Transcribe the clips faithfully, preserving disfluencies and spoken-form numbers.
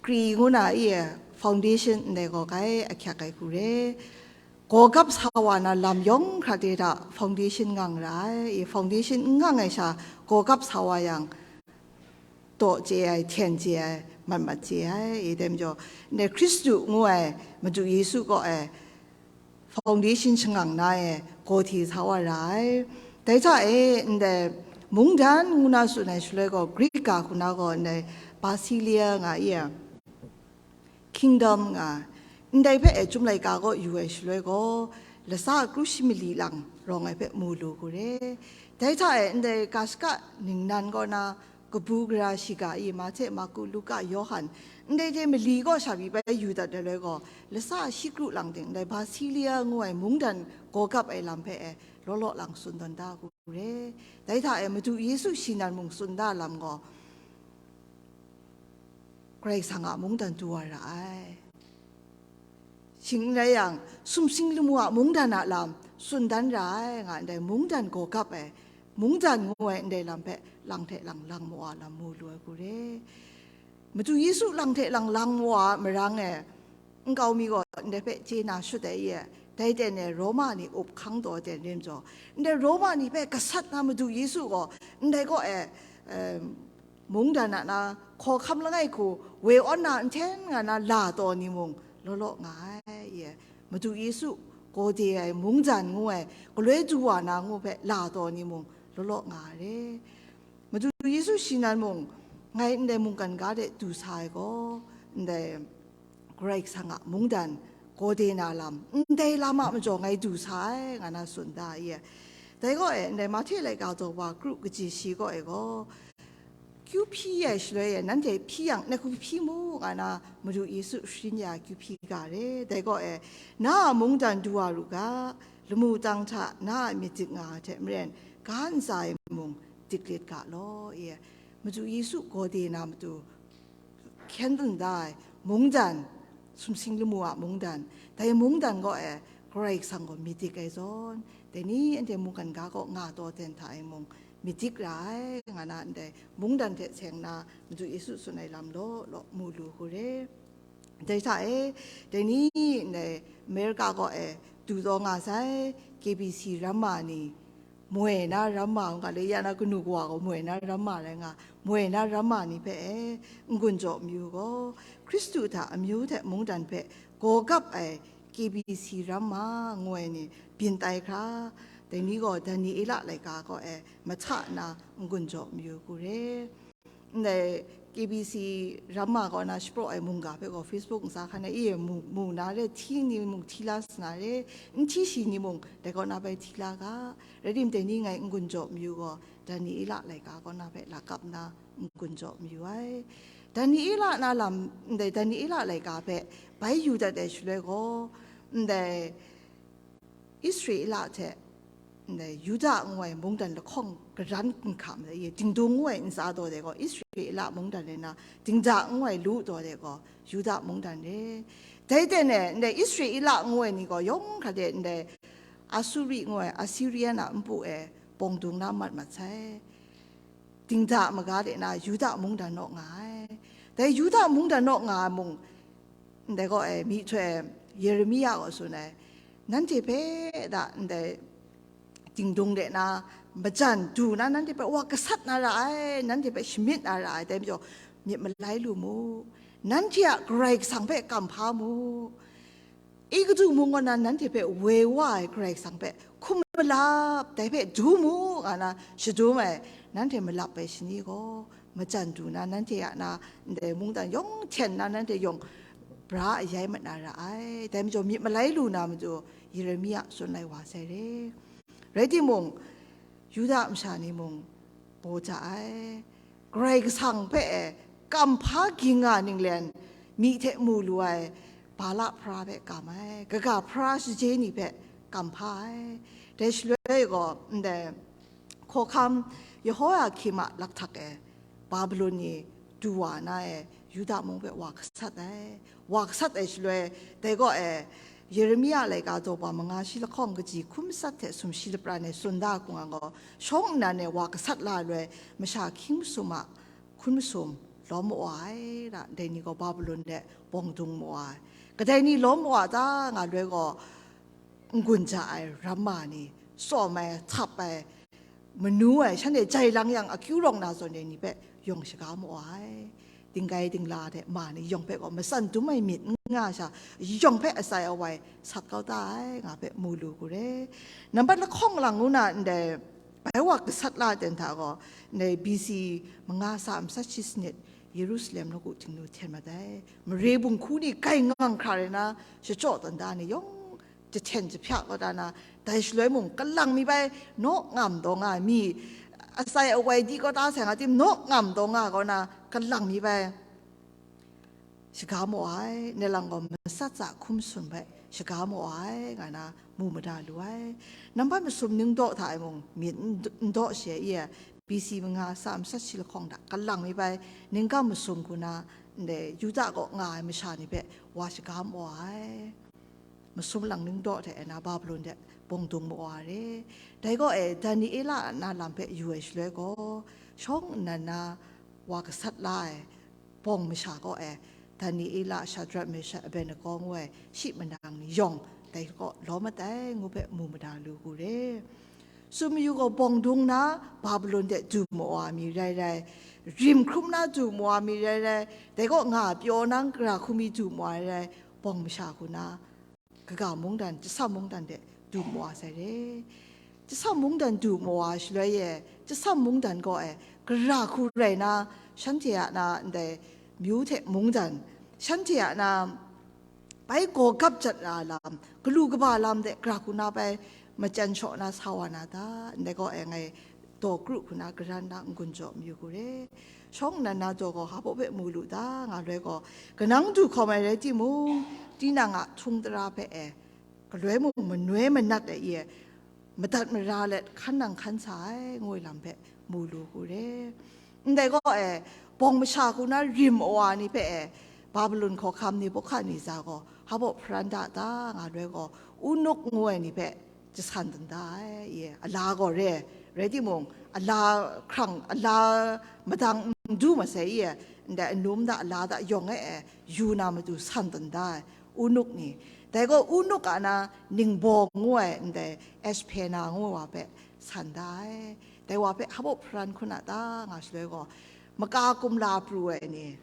Kri ngu na i e foundation ndai gaw kai ahkyak ai hku re. Gawgap sa wa na lam yawng hkra de hta foundation ngang ra ai. I foundation n ngang ai sha, gawgap sa wa yang, taw chye ai, hten chye ai, mat mat chye ai. I dai majaw, ndai Hkristu ngu ai Madu Yesu kaw e foundation shangang na e, gawhte sa wa ra ai. Dai hta e, ndai mungdan ngu na tsun ai shaloi gaw, Greek ga hku na gaw, ndai Basilia nga i a, kingdom nga, ndai hpe e, chyum laika gaw yu ai shaloi gaw, lasa kru shi mali lang rawng ai hpe mu lu hku re. Dai hta e, ndai ga shaka ningnan kaw na, kabu gara shiga i, Mahte, Marku, Luka, Yawhan, ndai de mali gaw sha pyi bai yu dat ai loi gaw, lasa shi kru lang ting, ndai Basilia ngu ai mungdan gawgap ai lam hpe e, law law lang tsun tawn da hku re. Dai hta e, Madu Yesu shi nan mung tsun da lam gaw, Karai Kasang a mungdan du wa ra ai. Shing n rai yang, sumsing lamu a mungdan a lam tsun dan ra ai, nga ndai mungdan gawgap ai, mungdan ngu ai ndai lam hpe lang hte lang lang mawa lam mu lu ai hku re. Madu Yesu lang hte lang lang mawa a marang e, nkau mi gaw ndai hpe chye na shut ai i e, dai ten e Roma ni up hkang taw ai ten rim jaw, ndai Roma ni hpe gasat na Madu Yesu gaw ndai kaw e, em, mungdan a na hkawhkam langai hku woi awn na nhten nga na la taw ni mung law law nga ai, i e. Madu Yesu gaw de ai mungdan ngu ai, galoi du wa na ngu hpe la taw ni mung law law nga ai re. Madu Yesu shi nan mung, ngai ndai mungkan ga de du sa ai gaw, ndai Karai Kasang a mungdan gaw de na lam, ndai lam a majaw ngai du sa ai, nga na tsun da i e. Dai gaw e, ndai Mahte laika daw wa kru kaji shi gaw e gaw, kyu hpyi ai shaloi e, nanhte hpyi yang, ngai hku hpyi mu, nga na Madu Yesu sharin ya kyu hpyi ga re. Dai gaw e, na a mungdan du wa ru ga, lamu tang hta na a myit dik nga ai hte maren, ga ntsa e mung dik lit ga law, i e. Madu Yesu gaw de na matu, hkyen tsun da ai mungdan, sumsing lamu a mungdan, dai mungdan gaw e, Karai Kasang gaw myit dik ai zawn, dai ni anhte mungkan ga kaw nga taw ten hta e mung, myit dik ra ai, nga na ndai mungdan hte seng na Madu Yesu tsun ai lam law law mu lu hku re. Dai hta e, dai ni ndai America kaw e du taw nga sai, K B C ramma ni, moi na ramma nga le, ya na kanu kawa gaw moi na ramma rai nga, moi na ramma ni hpe e, n-gun jaw mayu gaw, Hkristu hta amyu hte mungdan hpe gaw gap ai K B C ramma ngu ai ni byin tai hkra, dai ni gaw Daniela laika kaw e mahta na n-gun jaw mayu hku re. Ndai K B C ramma kaw na shapraw ai mungga hpe gaw Facebook ntsa hkan e, i e mu, mu na re, hti ni mung hti la sa na re, n hti shi ni mung dai kaw na bai hti la ga, rai tim dai ni ngai n-gun jaw mayu gaw, Daniela laika kaw na hpe lakap na n-gun jaw mayu ai. Daniela na lam, ndai Daniela laika hpe bai yu dat ai shaloi gaw, ndai Israela hte ndai Yuda ngu ai mungdan lahkawng karan n hkam ai, dingdung ngu ai ntsa daw de gaw, Israela mungdan rai na, dingda ngu ai lu daw de gaw, Yuda mungdan re. Dai ten e, ndai Israela ngu ai ni gaw yawng hkra de ndai Asuri ngu ai, Assyrian a npu e bawng dung na mat mat sai. Dingda maga de na Yuda mungdan naw nga ai. Dai Yuda mungdan naw nga ai mung, ndai gaw e, myihtoi Yeremia gaw tsun ai, nanhte hpe da ndai dingdung de na, majan du na, nanhte hpe wa gasat na ra ai, nanhte hpe shamyit na ra ai, dai majaw myit malai lu mu, nanhte a Karai Kasang hpe kamhpa mu, Egutu mung kaw na nanhte hpe woi wa ai Karai Kasang hpe hkum malap, dai hpe du mu, nga na shadum ai, nanhte malap ai shani gaw, majan du na, nanhte a na, ndai mungdan yawng hten na, nanhte yawng bra ayai mat na ra ai. Dai majaw myit malai lu na matu, Yeremia tsun lai wa sai re. Rai timung, Yuda masha ni mung baw ja ai. Karai Kasang hpe e kamhpa ging nga ninglen, myi hte mu lu ai Bala hpara hpe kam ai, kaga hpara shaje ni hpe kamhpa ai. Dai shaloi gaw, ndai hkawhkam Yehoiakim a lakhtak e Babilon ni du wa na e, Yuda mung hpe wa gasat ai. Wa gasat ai shaloi, dai gaw e, Yeremia laika daw wa manga shi lahkawng kaji hkun matsat hte sumshi lapran e tsun da hku nga gaw, shawng nnan e wa gasat la ai loi, masha hkying masum a hkun masum lawm mawa ai, ra, dai ni gaw Babulon de bawng dung mawa ai. Kadai ni lawm mawa ta nga loi gaw, n-gun ja ai ramma ni, tsawm ai, htap ai, manu ai, shanhte jai lang yang akyu rawng na zawn ai ni hpe yawng shaga mawa ai. Dinggai dingla de ma ni yawng hpe gaw matsan dum ai myit n nga sha, yawng hpe atsai awai sat kau ta ai, nga hpe mu lu ku re. Nambat lahkawng lang ngu na ndai, bai wa gasat la ten hta gaw, ndai B C manga sa matsat shi sanit Yerusalem nawku htingnu hten mat ai. Mare bunghku ni gai ngang hkra rai na, shachyaw tawn da ni yawng jahten jahpyak kau da na, dai shaloi mung kalang mi bai naw ngam taw nga ai, mi atsai awai di kau da sai nga tim naw ngam taw nga kau na, kalang mi bai shaga maw ai, nai lang gaw matsat tsa hkum sun bai shaga maw ai, nga na mu mada lu ai. Nambat masum ning daw hta e mung myit n d-, n daw she i e, B C manga sa matsat shi lahkawng hta kalang mi bai ningkam masum hku na, ndai Yuda kaw nga ai masha ni hpe wa shaga maw ai. Masum lang ning daw hte e na Babulon de bawng dung mawa re. Dai gaw e, Daniela a na lam hpe yu ai shaloi gaw, shawng nnan na wa gasat la ai bawng masha gaw e, Daniela, Shadrak, Meshak, Abednego ngu ai shi manang ni yawng dai gaw lawm mat ai, ngu hpe mu mada lu gu re. Tsun mayu gaw, bawng dung na Babulon de du mawa mi rai rai, rim hkrum na du mawa mi rai rai, dai gaw nga pyaw nang gara hku mi du mawa rai rai, bawng masha hku na, kaga mungdan, Chyasam mungdan de du mawa sai re. Chyasam mungdan du mawa shaloi e, Chyasam mungdan gaw e, gara hku rai na, shanhte a na ndai myu hte mungdan, shanhte a na bai gaw gap jat ra lam, galu kaba lam de gara hku na bai machyan shaw na sa wa na ta, ndai gaw e ngai daw kru hku na garan na n-gun jaw mayu gu re. Shawng nnan na jaw gaw hpa baw hpe mu lu ta, nga loi gaw, kanang du hkawm ai rai timung, tinang a htung tara hpe e, galoi mung manoi manat ai e, madat mara let hkan nang hkan sa ai, ngu ai lam hpe mu lu gu re. Ndai gaw e, bawng masha hku na rim awa ni hpe e, Babulon hkawhkam Nebuhkadneza gaw hpa baw hparan da ta, nga loi gaw, unuk ngu ai ni hpe jasan dan da ai, i, ala gaw re, rai timung, ala hkrang, ala madang n du masai, i, ndai anum da, ala da yawng e, e, yu na matu san dan da ai, unuk ni. Dai gaw unuk a na ningbaw ngu ai, ndai Eshpena ngu wa hpe san da ai. Dai wa hpe hpa baw hparan hku na ta, nga shaloi gaw, maka kumla pru ai ni,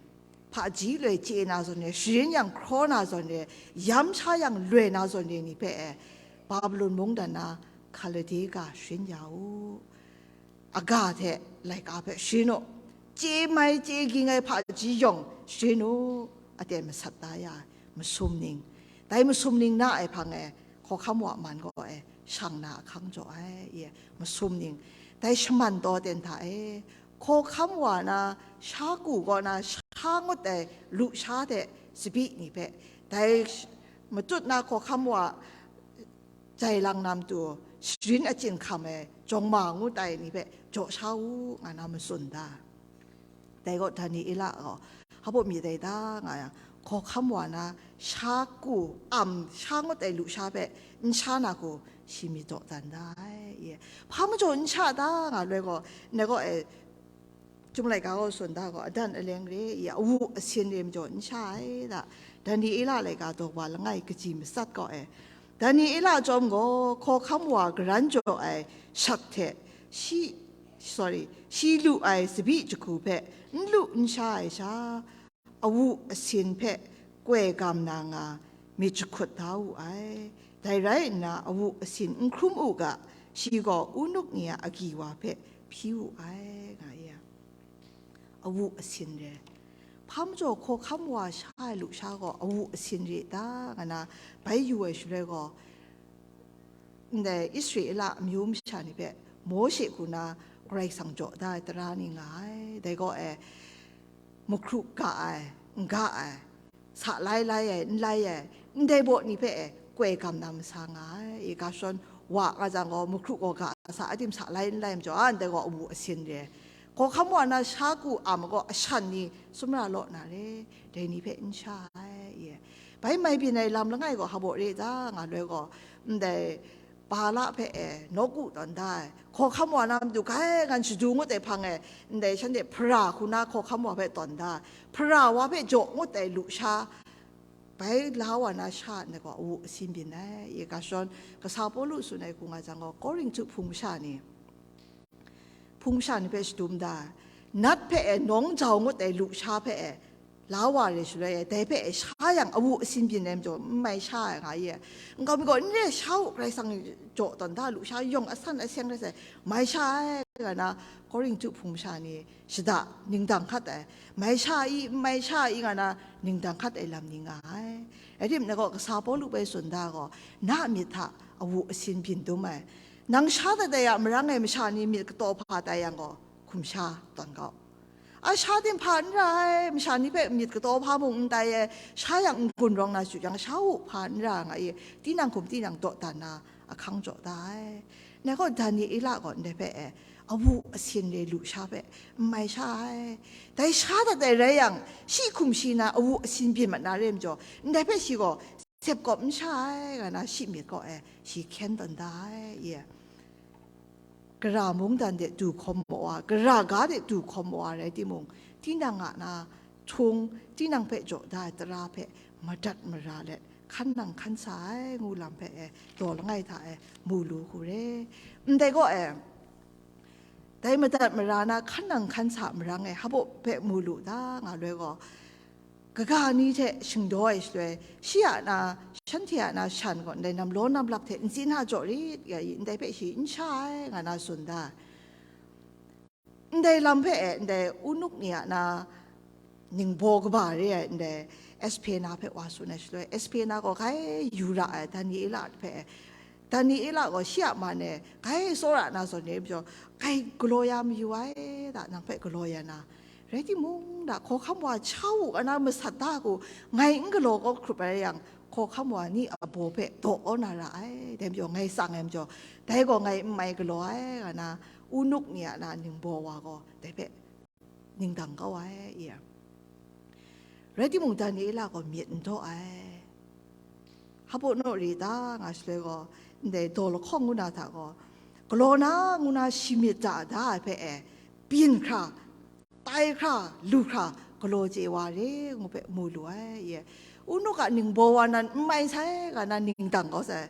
hpaji loi chye na zawn re, sharin yang hkraw na zawn re, yam sha yang loi na zawn re ni hpe e, Babulon mungdan na Hkalde ga sharin ya u, aga hte laika hpe sharin u, chye mai chye ging ai hpaji yawng sharin u, aten masat da ya ai masum ning, dai masum ning na ai hpang e, hkawhkam wa man gaw e, shang na ahkang jaw ai, i, masum ning, dai shaman taw ten hta e, hkawhkam wa na sha ku kaw na sha ngut ai lusha hte tsabyi ni hpe, dai sh-, matut na hkawhkam wa jai lang na matu sharin achyin hkam ai jawng ma ngut ai ni hpe jaw sha u, nga na matsun da. Dai gaw Daniela gaw, hpa baw myit dai ta, nga yang, hkawhkam wa na sha ku am sha ngut ai lusha hpe n sha na hku shi myit daw dan da ai, i. Hpa majaw n sha ta, nga loi gaw, ndai gaw e, Chyum laika gaw tsun da gaw, adan aleng re, i, awu asin re majaw n sha ai da. Daniela laika daw wa langai kaji matsat gaw e, Daniela chyawm gaw hkawhkam wa garan jaw ai shat hte shi, sorry, shi lu ai tsabyi jahku hpe n lu n sha ai sha, awu asin hpe koi gam na nga myit jahkut da wu ai. Dai rai nna, awu asin n hkrum u ga, shi gaw unuk ni a agyi wa hpe hpyi wu ai, nga ya. Awu asin re. Hpa majaw hkawhkam wa sha ai lusha gaw awu asin re ta, nga na bai yu ai shaloi gaw, ndai Israela amyu masha ni hpe Mawshe hku na Karai Kasang jaw da ai tara ni nga ai. Dai gaw e, mahkru ga ai, n ga ai, sa lai lai ai, n lai ai, ndai baw ni hpe e, koi gam na masa nga ai. I ga shawn wa nga jang gaw, mahkru gaw ga sa, adim sa lai n lai majaw, a ndai gaw awu asin re. Hkawhkam wa na sha ku am gaw ashan ni sumra law na re, dai ni hpe n sha ai, i. Bai mai byin ai lam langai gaw hpa baw re ta, nga loi gaw, ndai Bala hpe e nawku tawn da ai, hkawhkam wa na matu grai ngan shadu ngut ai hpang e, ndai shanhte hpara hku na hkawhkam wa hpe tawn da ai, hpara wa hpe jaw ngut ai lusha, bai la wa na sha ndai gaw awu asin byin ai. Ye ga shawn, kasa Pawlu tsun ai hku nga jang gaw, Korinhtu hpung masha ni, hpung masha ni hpe shadum da ai, nat hpe e nawng jau ngut ai lusha hpe e la wa re shaloi e, dai hpe e sha yang awu asin byin ai majaw, n mai sha ai nga ye. Nkau mi gaw, n re, sha u, Karai Kasang jaw tawn da, lusha yawng asan aseng rai sai, mai sha ai, nga na, Korinhtu hpung masha ni shada ningdang hkat ai, mai sha i, n mai sha i, nga na, ningdang hkat ai lam ni nga ai. Rai timung, ngai gaw kasa Pawlu bai tsun da gaw, na a myit hta awu asin byin dum ai. Nang sha dat ai a marang e masha ni myit kataw hpa tai yang gaw, hkum sha tawn kau. A sha ting hpa n ra ai, masha ni hpe myit kataw hpa mung n tai ai, sha yang n-gun rawng na shut yang, sha u hpa n ra nga i, tinang hkum tinang dawdan na ahkang jaw da ai. Ngai gaw Daniela gaw ndai hpe e, awu asin re lusha hpe n mai sha ai. Dai sha dat ai rai yang, shi hkum shi na awu asin byin mat na re majaw, ndai hpe shi gaw sep kawp n sha ai, nga na, shi myit kaw e shi hkyen tawn da ai, ye. Gara mungdan de du hkawm maw wa, gara ga de du hkawm maw wa rai timung, tinang a na htung, tinang hpe jaw da ai tara hpe madat mara let, hkan nang hkan sa ai ngu lam hpe e, daw langai hta e mu lu hku re. Ndai gaw e, dai madat mara na hkan nang hkan sa marang e, hpaw hpe mu lu da nga loi gaw, kaga ni hte shingdaw ai shaloi, shi a na, shanhte a na shan gaw ndai namlaw namlap hte ntsin hta jaw rit, ya i, ndai hpe shi n sha ai, nga na tsun da. Ndai lam hpe e, ndai unuk ni a na ningbaw kaba re ai, ndai Espena hpe wa tsun ai shaloi, Espena gaw grai yu ra ai, Daniela hpe e, Daniela gaw shi a man e grai tsawra na zawn re majaw, grai galaw ya mayu ai da, nang hpe galaw ya na, rai timung, da hkawhkam wa sha u, a na masat da hku, ngai n galaw kau hkrup ai yang, hkawhkam wa ni a baw hpe daw kau na ra ai, dai majaw ngai tsang ai majaw, dai gaw ngai n mai galaw ai, nga na, unuk ni a na ningbaw wa gaw dai hpe ningdang kau ai, i. Rai timung, Daniela gaw myit n daw ai. Hpaw naw ri ta nga shaloi gaw, ndai daw lahkawng ngu na hta gaw, galaw na ngu na shi myit da da ai hpe e, byin hkra, tai hkra, lu hkra, galaw chye wa re ngu hpe mu lu ai, ye. Unuk a ningbaw wa nan n mai sai, nga na ningdang kau sai.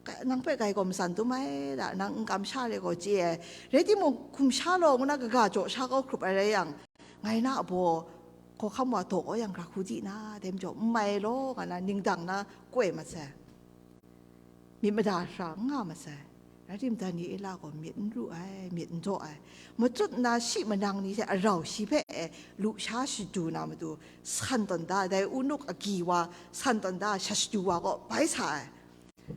Ka-, nang hpe grai gaw matsan dum ai da, nang n kamsham re gaw chye ai. Rai timung, hkum sha law ngu na kaga jaw sha kau hkrup ai rai yang, ngai na a baw hkawhkam wa daw kau yang hkra hku di na, dai majaw n mai law, nga na ningdang na koi mat sai. Myit mada hkra n nga mat sai. Rai timung, Daniela gaw myit n ru ai, myit n daw ai. Matut nna shi manang ni hte arau shi hpe e lusha shadu na matu, san tawn da, dai unuk agyi wa san tawn da, sha shadu wa gaw bai sa ai.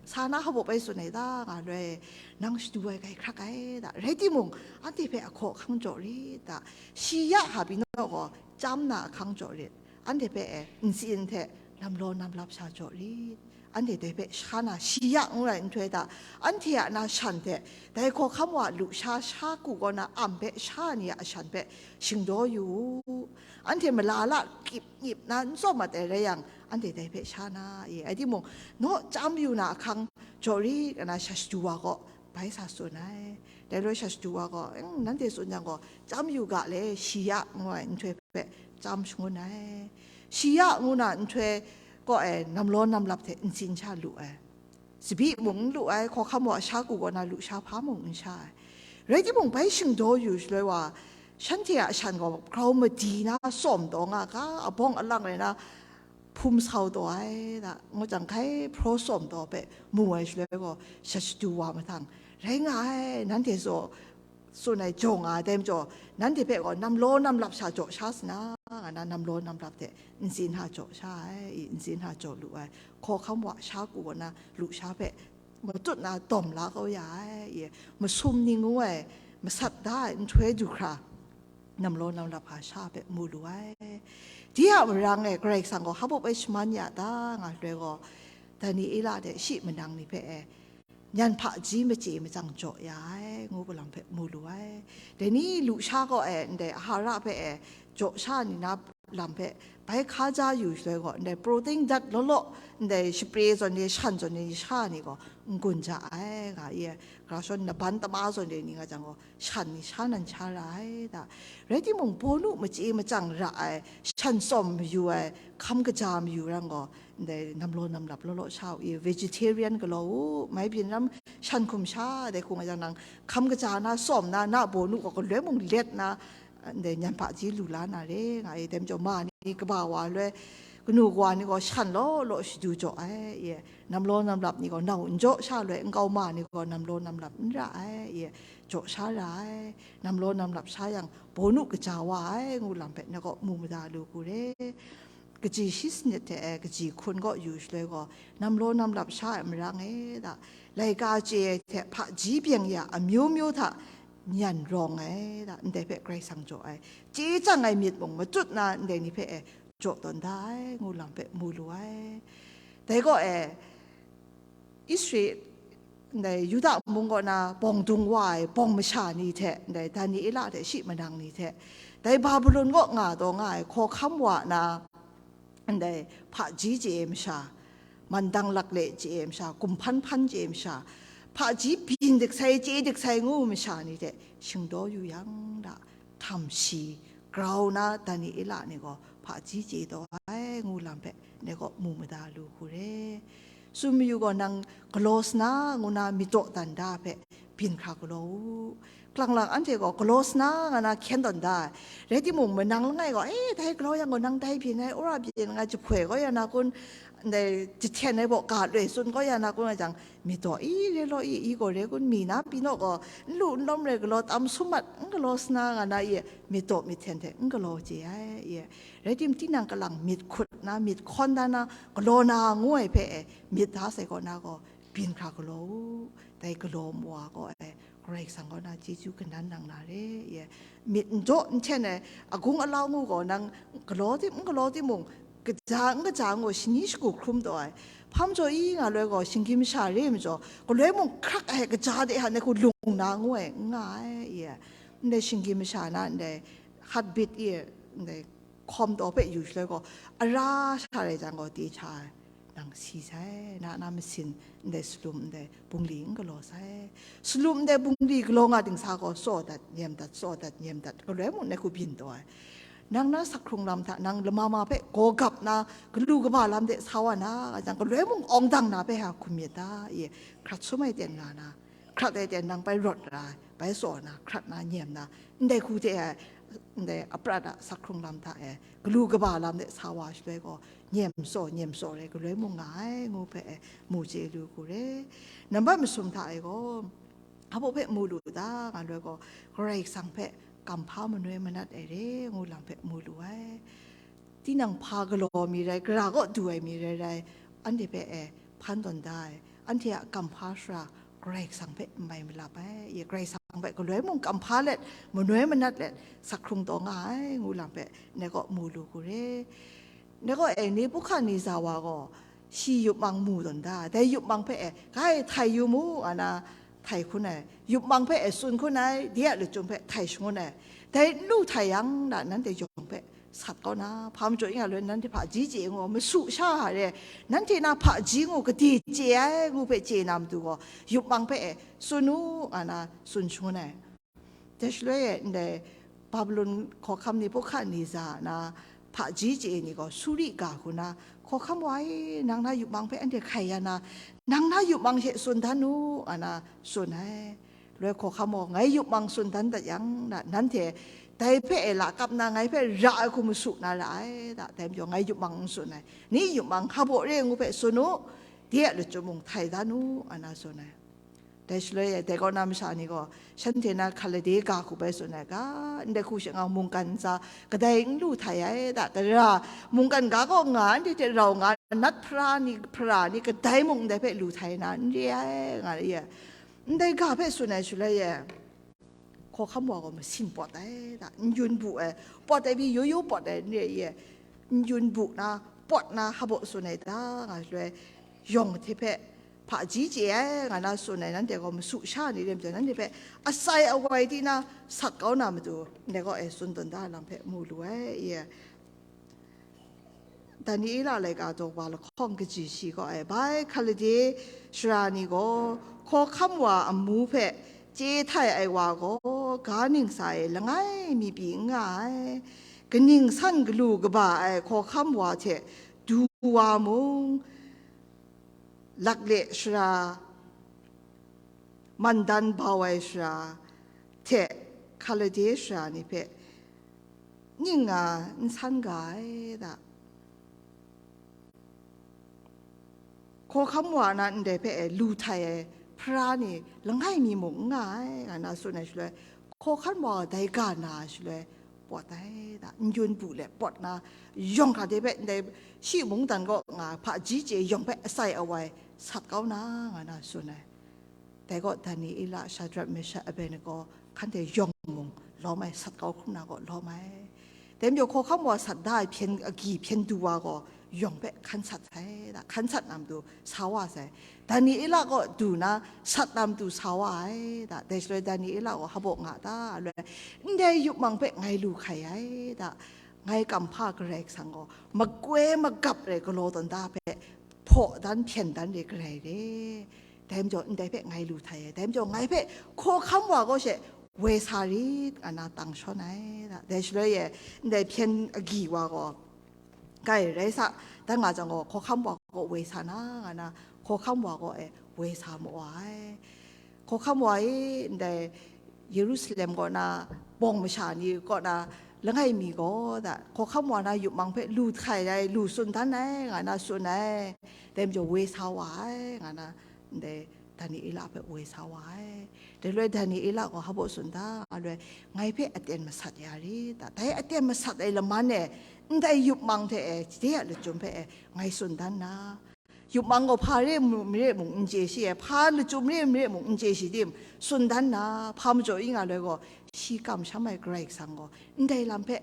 Sa na hpaw bai tsun ai da nga loi, nang shadu ai grai hkrak ai da. Rai timung, anhte hpe ahkaw ahkang jaw rit da. Shi ya hpa pyi naw gaw, chyam na ahkang jaw rit. Anhte hpe e ntsin hte namlaw namlap sha jaw rit. Anhte dai hpe sha na, shi ya ngu ai nhtoi hta, anhte a na shan hte, dai hkawhkam wa lusha sha ku kaw na am hpe sha ni a shan hpe shingdaw yu u. Anhte malala kyip nyip na n tsawm mat ai rai yang, anhte dai hpe sha na, i, rai timung, naw chyam yu na ahkang jaw rit, nga na sha shadu wa gaw bai sa tsun ai. Dai loi sha shadu wa gaw, "Eng, nanhte tsun yang gaw, chyam yu ga le, shi ya," ngu ai nhtoi hpe chyam shangun ai. Shi ya ngu na nhtoi kaw e namlaw namlap hte ntsin sha lu ai. Tsabyi mung n lu ai, hkawhkam wa sha ku kaw na lusha hpa mung n sha ai. Rai timung, bai shingdaw yu shaloi wa, shanhte a shan gaw grau madi na sawm taw nga ga, abawng alang rai na hpum sau taw ai da, ngu jang, grai hpraw sawm taw hpe mu ai shaloi gaw, sha shadu wa mahtang, "Rai nga ai, nanhte zaw tsun ai jaw nga ai, dai majaw, nanhte hpe gaw namlaw namlap sha jaw sha sa na," nga na namlaw namlap hte ntsin hta jaw sha ai, i, ntsin hta jaw lu ai. Hkawhkam wa sha ku kaw na lusha hpe matut na dawm la kau ya ai, i, masum ni ngu ai, masat da ai nhtoi du hkra, namlaw namlap hpa sha hpe mu lu ai. Dai a marang e, Karai Kasang gaw hpaw bai shaman ya ta nga shaloi gaw, Daniela hte shi manang ni hpe e, nyan hpaji machye machyang jaw ya ai, ngu galam hpe mu lu ai. Dai ni lusha kaw e, ndai Ahara hpe e, jaw sha ni na lam hpe bai hka ja yu shaloi gaw, ndai protein dat law law, ndai shapre zawn ni, shan zawn ni, sha ni gaw n gun ja ai, nga i, gara shawn naban tama zawn ni nga jang gaw, shan ni sha nan sha ra ai da. Rai timung, bawnu machye machyang ra ai, shan tsawm mayu ai, hkam kaja mayu rang gaw, ndai namlaw namlap law law sha u i, vegetarian galaw u, mai byin ram shan hkum sha dai hku nga jang nang, hkam kaja na, tsawm na, na bawnu gaw galoi mung let na, ndai nyan hpaji lu la na re, nga i, dai majaw ma ni kaba wa loi, kanu kawa ni gaw shan law law shadu jaw ai, i, namlaw namlap ni gaw nau n jaw sha loi, nkau ma ni gaw namlaw namlap n ra ai, i, jaw sha ra ai, namlaw namlap sha yang, bawnu kaja wa ai, ngu lam hpe na gaw mu mada lu hku re. Kaji shi sanit hte e kaji hkun gaw yu shaloi gaw, namlaw namlap sha ai marang e da, laika chye ai hte hpaji byeng ya amyu myu hta nyan rawng ai da, ndai hpe Karai Kasang jaw ai, chye chyang ai myit mung matut na ndai ni hpe e jaw tawn da ai, ngu lam hpe mu lu ai. Dai gaw e, Israel, ndai Yuda mung kaw na bawng dung wa ai bawng masha ni hte, ndai Daniela hte shi manang ni hte, dai Babulon kaw nga taw nga ai hkawhkam wa na, ndai hpaji chye ai masha, mandang lakle chye ai masha, gumhpan hpan chye ai masha, hpaji byin dik sai, chye dik sai ngu masha ni hte shingdaw yu yang da, htam shi grau na Daniela ni gaw hpaji chye taw ai, ngu lam hpe ndai gaw mu mada lu hku re. Tsun mayu gaw, nang galaw sana ngu na myit daw dan da hpe byin hkra galaw u. Hpalang lang anhte gaw galaw sana nga na hkyen tawn da ai. Rai timung, manang langai gaw, "E, dai galaw yang gaw, nang dai byin ai, wora byin ai, jahpoi gaw ya na kun, ndai jahten ai baw ga loi tsun gaw ya na kun," nga jang, myit daw i, re law i, i gaw re kun, mi na pyi naw gaw, n lu n lawm rai galaw, tam sum mat, n galaw sana nga na i, myit daw myit hten hte n galaw chye ai i. Rai tim, tinang kalang myit hkut na, myit hkawn da na, galaw na ngu ai hpe e, myit da sai kaw na gaw, byin hkra galaw u. Dai galaw mawa gaw e, Karai Kasang kaw na chyeju kanan nang na re, ye. Myit n jaw n hten ai, agung alau ngu gaw nang galaw tim, n galaw timung, kaja n kaja ngu shani shagu hkrum taw ai. Hpa majaw i nga loi gaw, shinggyim masha re ai majaw, galoi mung hkrak ai, kaja de hta nai hku lung na ngu ai, n nga ai, ye. Ndai shinggyim masha na, ndai heartbeat, ye, ndai hkawm taw hpe yu shaloi gaw, ara sha rai jang gaw, de hta ai. Nang si sai, na na masin ndai salum ndai bungli n galaw sai. Salum ndai bungli galaw nga dingsa gaw, tsaw dat, nyem dat, tsaw dat, nyem dat, galoi mung nai hku byin taw ai. Nang na sak hkrung lam hta, nang lama ma hpe gaw gap na, galu kaba lam de sa wa na, nga jang, galoi mung awng dang na hpe ha hkum myit ta, ye, hkrat sum ai ten nga na, hkrat ai ten nang bai rawt ra ai, bai tsaw na, hkrat na, nyem na, ndai hku hte ai, ndai aprat a sak hkrung lam hta e, galu kaba lam de sa wa shaloi gaw, nyem tsaw, nyem tsaw rai galoi mung nga ai, ngu hpe e, mu chye lu hku re. Nambat masum hta e gaw, hpa baw hpe mu lu ta, nga loi gaw, Karai Kasang hpe kamhpa manoi manat ai re, ngu lam hpe mu lu ai. Tinang hpa galaw mi rai, gara kaw du ai mi rai rai, anhte hpe e hpan tawn da ai, anhte a kamhpa sara Karai Kasang hpe n mai malap ai, ye, Karai Kasang hpe galoi mung kamhpa let, manoi manat let, sak hkrung taw nga ai, ngu lam hpe ndai kaw mu lu hku re. Ndai kaw e, Nebuhkadneza wa gaw, shi yup mang mu tawn da, dai yup mang hpe e, "Gai, htai yu mu," nga na, htai hkun ai, yup mang hpe e tsun hkun ai, de a lachyum hpe htai shangun ai, dai n lu htai yang, na, nanhte yawng hpe sat kau na, hpa majaw ing a loi nanhte hpaji chye ngu, masu sha hare, nanhte na hpaji ngu gade chye ai ngu hpe chye na matu gaw, yup mang hpe e tsun u, nga na tsun shangun ai. Dai shaloi e, ndai Babulon hkawhkam Nebuhkadneza na hpaji chye ni gaw, Suri ga hku na, "Hkawhkam wa e, nang na yup mang hpe anhte hkai ya na, nang na yup mang hte tsun dan u," nga na tsun ai. Loi hkawhkam gaw, "Ngai yup mang tsun dan dat yang, na, nanhte dai hpe e lakap na, ngai hpe ra ai hku masu na ra ai, da, dai majaw ngai yup mang n tsun ai, ni yup mang hpa baw re ngu hpe tsun u, de a lachyum mung htai dan u," nga na tsun ai. Dai shaloi e, dai kaw na masha ni gaw, shanhte na Hkalde ga hku bai tsun ai ga, ndai hku shangang mungkan ntsa kadai n lu htai ai, da, tara mungkan ga kaw nga, anhte hte rau nga, nat hpara ni, hpara ni kadai mung ndai hpe lu htai na n re ai, nga re ai. Ndai ga hpe tsun ai shaloi e, hkawhkam wa gaw masin pawt ai, da, n yun bu ai, pawt ai pyi yu yu pawt ai n re ai, n yun bu na, pawt na, hpa baw tsun ai ta, nga shaloi, yawng hte hpe hpaji chye ai, nga na tsun ai, nanhte gaw masu sha ni re ai majaw, nanhte hpe asai awai di na sat kau na matu, ndai kaw e tsun tawn da lam hpe mu lu ai, ye. Daniela laika daw wa lahkawng kaji shi gaw ai, bai Hkalde sara ni gaw hkawhkam wa amu hpe chye htai ai wa gaw, ga ningsa e langai mi pyi n nga ai. Kaning san galu kaba ai hkawhkam wa hte du wa mung, lakle sara, mandan bau ai sara hte Hkalde sara ni hpe ning nga n san ga ai da. Hkawhkam wa na ndai hpe e lu htai ai hpara ni langai mi mung n nga ai, nga na tsun ai shaloi, hkawhkam wa dai ga na ai shaloi, pawt ai da, n-gun bu let pawt na, yawng hkra de hpe ndai shi mungdan kaw nga hpaji chye yawng hpe asai awai sat kau na, nga na tsun ai. Dai gaw Daniela, Shadrak, Meshak, Abednego hkan hte yawng mung lawm ai, sat kau hkrum na gaw lawm ai. Dai majaw hkawhkam wa sat da ai hpyen agyi hpyen du wa gaw yawng hpe hkan sat sai da, hkan sat na matu sa wa sai. Daniela gaw du na sat na matu sa wa ai da. Dai shaloi Daniela gaw hpaw nga ta, aloi ndai yupmang hpe ngai lu hkai ai da. Ngai kamhpa Karai Kasang gaw makoi magap re galaw tawn da hpe hpaw dan hpyen dan re Karai re. Dai majaw ndai hpe ngai lu htai ai. Dai majaw ngai hpe hkawhkam wa gaw she woi sa rit, nga na tang shawn ai da. Dai shaloi e ndai hpyen agyi wa gaw, kai rai sa, dan nga jang gaw, hkawhkam wa gaw woi sa na, nga na hkawhkam wa gaw e woi sa ma wa ai. Hkawhkam wa e ndai Yerusalem kaw na bawng masha ni kaw na langai mi gaw da, hkawhkam wa na yupmang hpe lu hkai ai, lu tsun dan ai, nga na tsun ai. Dai majaw woi sa wa ai, nga na ndai Daniela hpe woi sa wa ai. Dai loi Daniela gaw hpaw tsun da, aloi ngai hpe aten masat ya rit da. Dai aten masat ai laman e, ndai yupmang hte e, jide a lachyum hpe e, ngai tsun dan na, yupmang gaw hpa re mung, mare mung n chye shi ai, hpa lachyum re mare mung n chye shi tim, tsun dan na, hpa majaw i nga loi gaw, shi kamsham ai Karai Kasang gaw, ndai lam hpe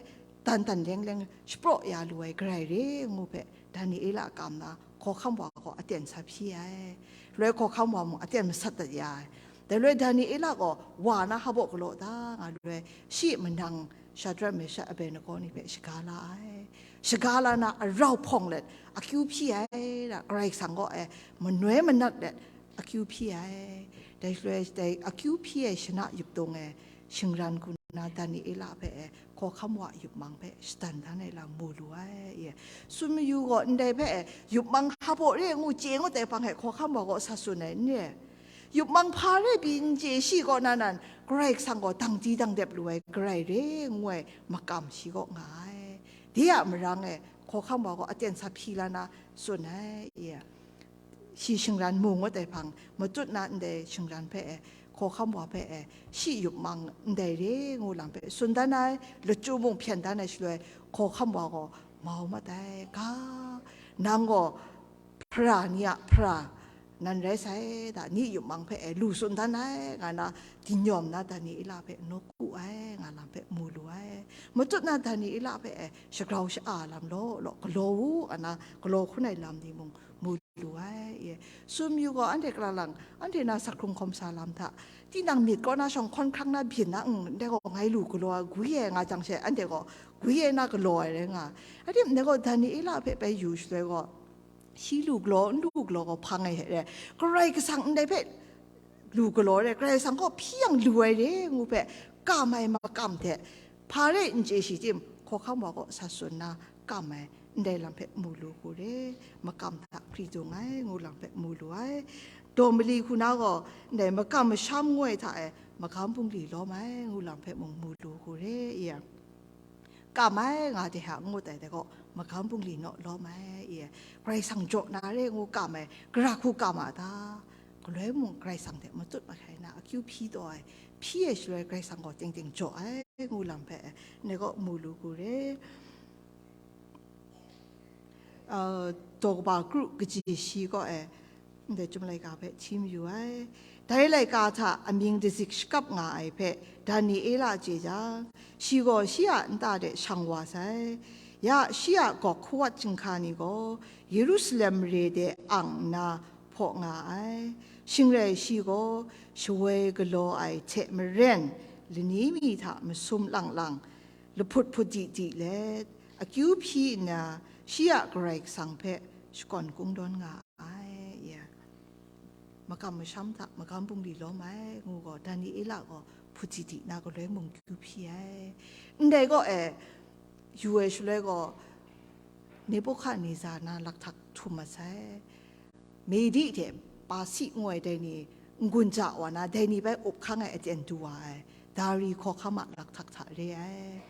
dan dan leng leng shapraw ya lu ai Karai re ngu hpe, Daniela kam na, hkawhkam wa gaw aten sa hpyi ai. Loi hkawhkam wa mung aten masat dat ya ai. Dai loi Daniela gaw wa na hpaw galaw da, nga loi shi manang Shadrak, Meshak, Abednego ni hpe shaga la ai. Shaga la na arau hpawng let akyu hpyi ai da, Karai Kasang gaw e manoi manat let akyu hpyi ai. Dai shaloi dai akyu hpyi ai shana yuptung e shingran hku na Daniela hpe e hkawhkam wa yupmang hpe shadan dan ai lam mu lu ai. Sum mayu gaw ndai hpe e yupmang hpaw re ngu chye ngut ai hpang e hkawhkam wa gaw sa tsun ai n re? Yupmang hpa re pyi n chye shi kaw na nan, Karai Kasang gaw dang di dang dep lu ai Karai re ngu ai makam shi kaw nga ai. De a marang e hkawhkam wa gaw aten sa hpyi la na tsun ai. Shi shingran mu ngut ai hpang, matut na ndai shingran hpe e, hkawhkam wa hpe e, shi yupmang ndai re ngu lam hpe tsun dan ai, lachyum mung hpyen dan ai shaloi, hkawhkam wa gaw mau mat ai, ga, nang gaw hpara ni a hpara nan rai sai da, ni yupmang hpe e lu tsun dan ai, nga na, dinyawm na Daniela hpe nawku ai, nga lam hpe mu lu ai. Matut na Daniela hpe e shagrau sha-a lam law law galaw u, nga na, galaw hkun ai lam ni mung mu lu ai. Sum yu gaw, anhte kalalang, anhte na sak hkrung hkawm sa lam hta, tinang myit kaw na shawng hkawn hkrang na byin na, ndai gaw ngai lu galaw ai, gwi ai nga jang she, anhte gaw gwi ai na galaw ai rai nga ai. Adim, ndai gaw Daniela hpe bai yu shaloi gaw, shi lu galaw, n lu galaw gaw hpang ai hte re, Karai Kasang ndai hpe lu galaw re, Karai Kasang gaw hpyi yang lu ai re ngu hpe, kam ai makam hte, hpa re n chye shi tim, hkawhkam wa gaw sa tsun na kam ai, ndai lam hpe mu lu hku re, makam hta hkri dung ai, ngu lam hpe mu lu ai. Daw mali hku na gaw, ndai makam masham ngu ai hta e, magam bungli lawm ai, ngu lam hpe mung mu lu hku re, i yang. Kam ai nga de hta n ngut ai dai gaw, magam bungli naw lawm ai, i, Karai Kasang jaw na re ngu kam ai, gara hku kam a ta? Galoi mung Karai Kasang hte matut mahkai na akyu hpyi taw ai, hpyi ai shaloi Karai Kasang gaw ting ting jaw ai, ngu lam hpe, ndai gaw mu lu hku re. Uh, daw kaba kru kaji shi kaw e, ndai Chyum laika hpe hti mayu ai. Dai laika hta amying dazik shakap nga ai hpe Daniela chye jang, shi gaw shi a nta de shang wa sai. Ya shi a gawk hkawat chyinghka ni gaw Yerusalem mare de ang nna hpaw nga ai. Shing rai shi gaw shawoi galaw ai hte maren, lani mi hta masum lang lang, lahput hput di di let, akyu hpyi nna, Shi a Karai Kasang hpe shakawn kungdawn nga ai, ya. Makam masham hta magam bungli lawm ai, ngu gaw, Daniela gaw hput sidi na galoi mung kyu hpyi ai. Ndai gaw e, yu ai shaloi gaw, Nebuhkadneza na lakhtak htum mat sai. Medi hte Pasi ngu ai dai ni n-gun ja wa na, dai ni bai up hkang ai aten du wa ai, Dari hkawhkam a lakhtak hta re ai.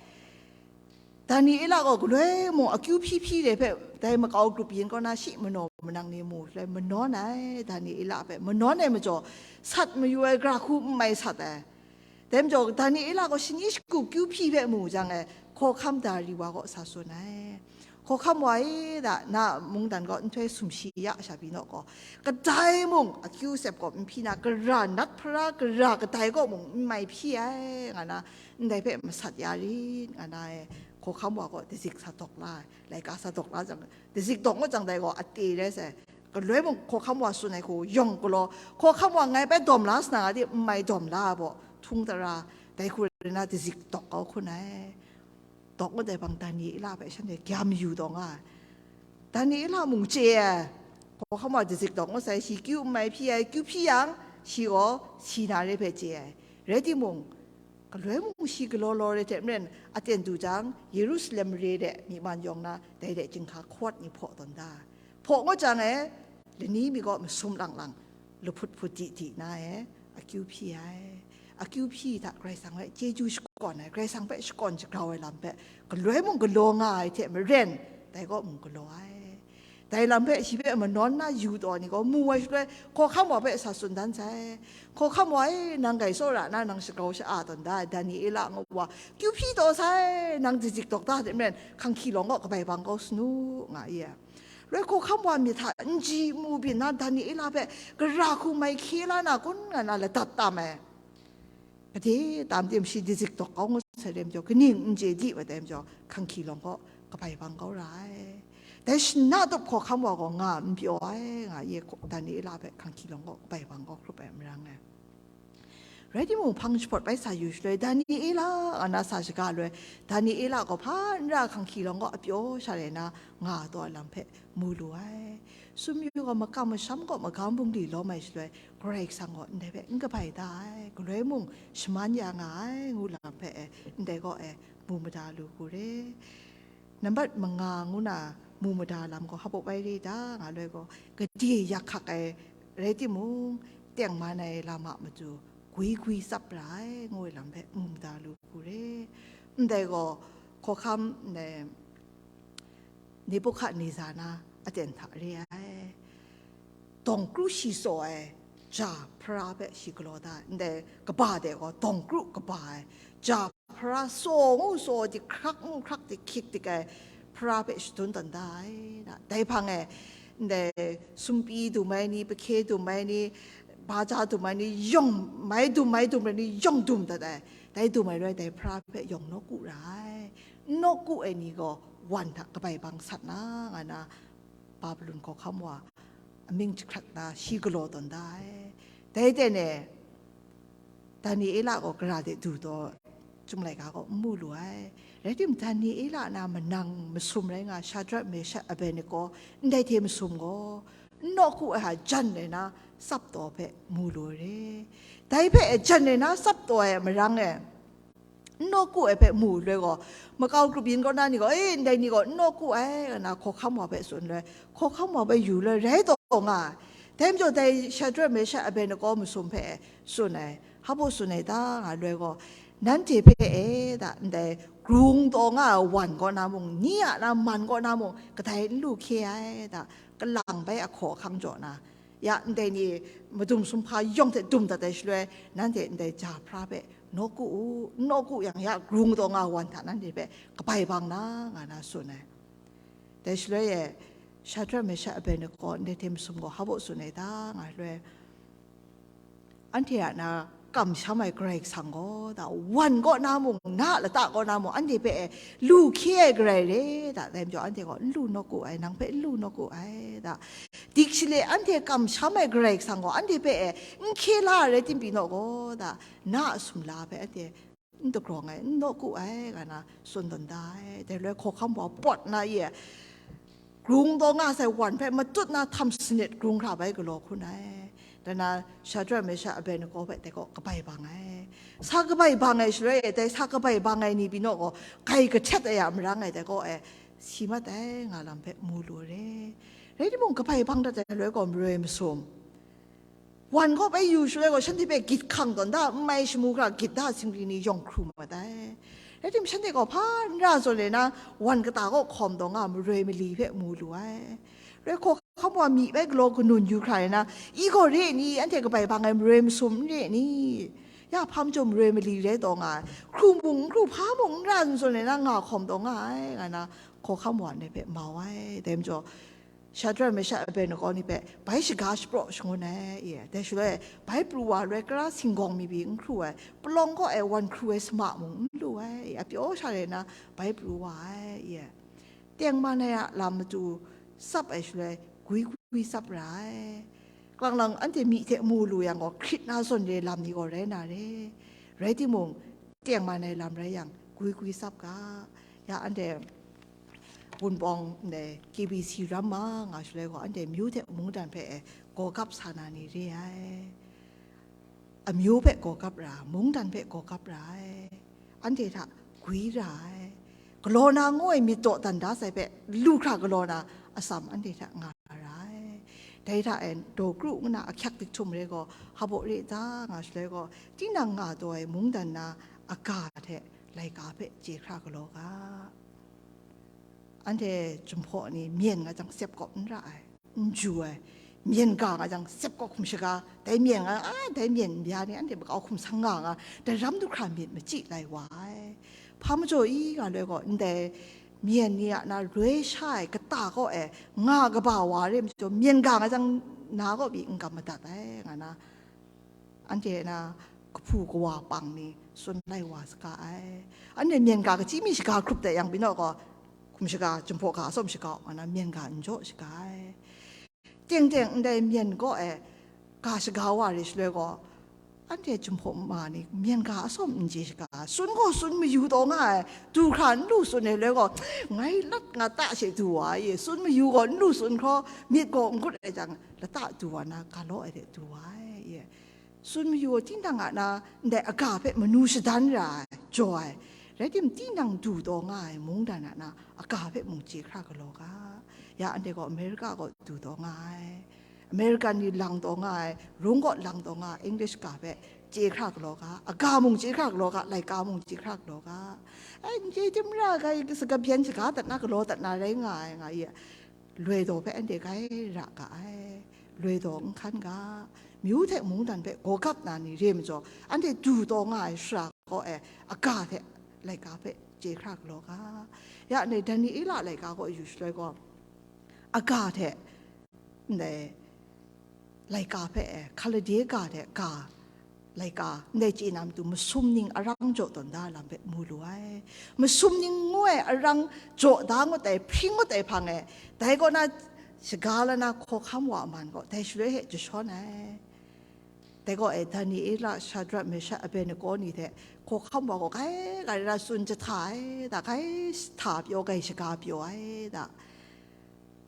Daniela gaw galoi mung akyu hpyi hpyi de hpe, dai makau grup yin kaw na shi manaw manang ni mu shaloi manawn ai, Daniela hpe manawn ai majaw, sat mayu ai gara hku n mai sat ai. Dai majaw, Daniela gaw shani shagu kyu hpyi hpe mu jang e, hkawhkam Dari wa kaw sa tsun ai. Hkawhkam wa e, da, na mungdan gaw nhtoi sumshi ya sha pyi naw gaw, kadai mung akyu sep gaw n hpyi na, gara nat hpara, gara kadai gaw mung n mai hpyi ai, nga na, ndai hpe masat ya rit, nga na e, hkawhkam wa gaw dazik sa dawk la ai, laika sa dawk la jang, dazik dawk ngut jang dai gaw ate rai sai. Galoi mung hkawhkam wa tsun ai hku yawng galaw, hkawhkam wa ngai bai dawm la sa na nga di, n mai dawm la ai baw, htung tara, dai hku rai na dazik dawk kau hkun ai. Dawk ngut ai hpang Daniela hpe shanhte gyam yu taw nga ai. Daniela mung chye ai. Hkawhkam wa dazik dawk ngut sai, shi kyu n mai hpyi ai, kyu hpyi yang, shi gaw si na re hpe chye ai. Rai timung, galoi mung shi galaw law re hte maren, aten du jang, Yerusalem mare de myi man yawng na, dai de chyinghka hkawt ni hpaw tawn da ai. Hpaw ngut jang e, lani mi gaw masum lang lang, lahput hput di di na e, akyu hpyi ai. Akyu hpyi hta Karai Kasang hpe chyeju shakawn ai, Karai Kasang hpe shakawn shagrau ai lam hpe, galoi mung galaw nga ai hte maren, dai kaw mung galaw ai. Dai lam hpe shi hpe manawn na yu taw ni gaw mu ai shaloi, hkawhkam wa hpe sa tsun dan sai. Hkawhkam wa e, nang grai tsawra nna nang shagrau sha-a tawn da ai Daniela ngu wa, kyu hpyi taw sai, nang dazik dawk da hte maren, hkanghki lawng kaw kabai bang kau sanu, nga i ai. Loi hkawhkam wa myit hta nji mu byin na Daniela hpe gara hku mai hkye la na kun nga na ladat tam ai. Gade tam tim shi dazik dawk kau ngut sai re majaw, kaning n chye di wa dai majaw, hkanghki lawng kaw kabai bang kau ra ai. Dai shana tup hkawhkam wa gaw nga n pyaw ai, nga ye, Daniela hpe hkanghki lawng kaw kabai bang kau hkrup ai marang ai. Rai timung, hpang jahpawt bai sa yu shaloi, Daniela, nga na sa shaga loi, Daniela gaw hpa n ra hkanghki lawng kaw apyaw sha rai na nga taw ai lam hpe mu lu ai. Sumyu gaw makam masham kaw magam bungli lawm ai shaloi, Karai Kasang gaw ndai hpe n kabai da ai, galoi mung shaman ya nga ai, ngu lam hpe e, ndai gaw e, mu mada lu hku re. Nambat manga ngu na mu mada lam gaw hpa baw bai re ta, nga loi gaw, gade yak hkak ai rai timung, tengman ai lam a matu gwi gwi tsap ra ai, ngu ai lam hpe mu mada lu hku re. Ndai gaw, hkawhkam, ne, Nebuhkadneza na aten hta re ai. Dawng kru shi tsaw ai ja hpara hpe shi galaw da ai. Ndai kaba de gaw dawng kru kaba ai, ja hpara tsaw ngu tsaw, dik hkrak ngu hkrak, dik hkyik dik ai hpara hpe shadun tawn da ai, na. Dai hpang e, ndai sumpi dum ai ni, pahkye dum ai ni, baja dum ai ni, yawng mai dum, mai dum ai ni yawng dum dat ai. Dai dum ai rai, dai hpara hpe yawng nawku ra ai. Nawku ai ni gaw wan hta kabai bang sat na, nga na, Babilon hkawhkam wa amying jahkrat na shi galaw tawn da ai. Dai ten e, Daniela gaw gara de du taw, Chyum laika gaw n mu lu ai. Rai timung, Daniela na manang masum rai nga Shadrak, Meshak, Abednego, ndai hte masum gaw, n nawku ai hta jan rai na, tsap taw hpe mu lu ai re. Dai hpe jan rai na, tsap taw ai marang e, n nawku ai hpe mu loi gaw, makau grup yin kaw na ni gaw, "E, ndai ni gaw n nawku ai," nga na hkawhkam wa hpe tsun loi, hkawhkam wa hpe yu loi, rai taw nga ai. Dai majaw, dai Shadrak, Meshak, Abednego masum hpe tsun ai, hpa baw tsun ai ta, nga loi gaw, nanhte hpe e, da, ndai grung taw nga ai wan kaw na mung, ni a na man kaw na mung, kadai n lu hkye ai, da, kalang bai ahkaw ahkang jaw na, ya, ndai ni madum sumhpa yawng hte dum dat ai shaloi, nanhte ndai ja hpara hpe nawku u, n nawku yang, ya, grung taw nga ai wan hta nanhte hpe kabai bang na, nga na tsun ai. Dai shaloi e, Shadrak, Meshak, Abednego ndai hte masum gaw hpa baw tsun ai ta, nga shaloi, anhte a na kamsham ai Karai Kasang gaw, da, wan kaw na mung, na a lata kaw na mung, anhte hpe e lu hkye ai Karai re, da, dai majaw anhte gaw n lu nawku ai, nang hpe n lu nawku ai, da. Dik shaloi anhte kamsham ai Karai Kasang gaw, anhte hpe e n hkye la ai rai tim pyi naw gaw, da, na a sumla hpe anhte n dagrawng ai, n nawku ai, nga na tsun tawn da ai. Dai loi hkawhkam wa pawt na ye, grung taw nga sai wan hpe matut na htam sanit grung hkra bai galaw hkun ai. Dai na Shadrak, Meshak, Abednego hpe dai gaw kabai bang ai. Sa kabai bang ai shaloi e, dai sa kabai bang ai ni pyi naw gaw, grai kahtet ai a marang e, dai gaw e, si mat ai nga lam hpe mu lu re. Rai timung, kabai bang dat ai shaloi gaw maroi masum. Wan gaw bai yu shaloi gaw, shanhte hpe gyit hkang tawn da, n mai shamu hkra gyit da, singri ni yawng hkru mat ai. Rai tim, shanhte gaw hpa n ra zawn le na, wan kata kaw hkawm taw nga, maroi mali hpe mu lu ai. Rai hkawhkam wa myi bai galaw kanun yu hkra le na, i gaw re ni, anhte kabai bang ai maroi masum n re ni? Ya hpa majaw maroi mali rai taw nga ai, hkru mung n hkru, hpa mung n ra n zawn le na, nga hkawm taw nga ai, nga na, hkawhkam wa ndai hpe mau ai. Dai majaw, Shadrak, Meshak, Abednego ni hpe bai shaga shapraw shangun ai, i, dai shaloi bai pru wa ai, rai kara singgawng mi pyi n hkru ai, palawng kaw e wan hkru ai sama mung n lu ai, i, a pyaw sha rai na bai pru wa ai, i. Tengman ai a lam matu tsap ai shaloi gwi gwi tsap ra ai. Kalang lang anhte myi hte mu lu yang gaw, hkrit na zawn re lam ni gaw rai na re. Rai timung, tengman ai lam rai yang, gwi gwi tsap ga. Ya anhte Wunpawng ndai K B C ram ma nga shaloi gaw, anhte myu hte mungdan hpe e gawgap sa na ni re ai. Amyu hpe gawgap ra, mungdan hpe gawgap ra ai. Anhte hta gwi ra ai. Galaw na ngu ai myit dawdan da sai hpe lu hkra galaw na atsam anhte hta nga ra ai. Dai hta e daw kru nna ahkyak dik htum re gaw, hpabaw re ta nga shaloi gaw, tinang nga taw ai mungdan na aga hte laika hpe chye hkra galaw ga. Anhte Jinghpaw ni myen nga jang sep kawp n ra ai, n ju ai. Myen ga nga jang sep kawp hkum shaga, dai myen nga, a, dai myen bya ni anhte makau hkum sang nga nga, dai ram du hkra myit machyi lai wa ai. Hpa majaw i nga loi gaw, ndai myen ni a na roi sha ai kata kaw e nga kaba wa re majaw, myen ga nga jang na kaw pyi n gam madat ai, nga na, anhte na kahpu kawa pang ni tsun lai wa saga ai. Anhte myen ga kachyi mi shaga hkrup de yang pyi naw gaw, hkum shaga, Jinghpaw ga atsawm shaga, nga na myen ga n jaw shaga ai. Teng teng ndai myen kaw e ga shaga wa re shaloi gaw, anhte Jinghpaw ma ni myen ga atsawm n chye shaga, tsun gaw tsun mayu taw nga ai, du hkra n lu tsun ai loi gaw, ngai lat nga ta she du wa ye, tsun mayu gaw n lu tsun hkraw, myit gaw n gut ai jang, lata du wa na, ga law ai de du wa ai ye. Tsun mayu gaw tinang a na ndai aga hpe manu shadan ra ai, jaw ai, rai tim, tinang du taw nga ai mungdan a na aga hpe mung chye hkra galaw ga. Ya anhte gaw America kaw du taw nga ai, American ni lang taw nga ai, rung kaw lang taw nga ai English ga hpe chye hkra galaw ga, aga mung chye hkra galaw ga, laika mung chye hkra galaw ga. Ai, n chye tim ra ga, saga byen shaga dat na, galaw dat na rai nga ai, nga i, loi daw hpe anhte grai ra ga ai, loi daw n hkan ga, myu hte mungdan hpe gawgap na ni re majaw, anhte du taw nga ai shara kaw e aga hte laika hpe chye hkra galaw ga. Ya ndai Daniela laika kaw yu shaloi gaw, aga hte ndai laika hpe e, Hkalade ga hte ga laika ndai chye na matu masum ning arang jaw tawn da lam hpe mu lu ai. Masum ning ngu ai arang jaw da ngut ai, hpring ngut ai hpang e, dai kaw na shaga la na hkawhkam wa a man gaw dai shaloi hte jashawn ai. Dai gaw e, Daniela, Shadrak, Meshak, Abednego ni hte hkawhkam wa gaw grai grai ra tsun jahta ai da, grai hta pyaw, grai shaga pyaw ai da.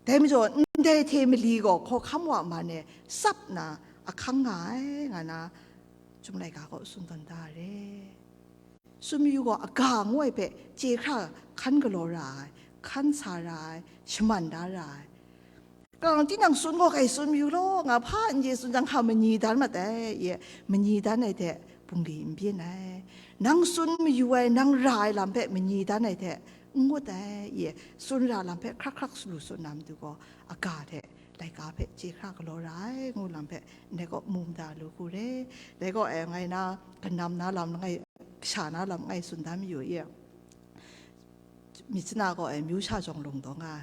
Dai majaw, ndai hte mali gaw hkawhkam wa man e tsap na ahkang nga ai, nga na Chyum laika gaw tsun tawn da re. Tsun mayu gaw aga ngu ai hpe chye hkra hkan galaw ra ai, hkan sa ra ai, shaman da ra ai. Kalang tinang tsun gaw grai tsun mayu law, nga hpa n chye tsun jang, hka manyi dan mat ai, ye, manyi dan ai hte bungli n byin ai. Nang tsun mayu ai, nang ra ai lam hpe manyi dan ai hte n ngut ai, ye, tsun ra lam hpe hkrak hkrak salu tsun na matu gaw, aga hte laika hpe chye hkra galaw ra ai, ngu lam hpe ndai gaw mu mada lu hku re. Dai gaw, e, ngai na kanam na lam langai, kasha na lam langai tsun da mayu i, myit sana gaw, e, myu sha jawng lung taw nga,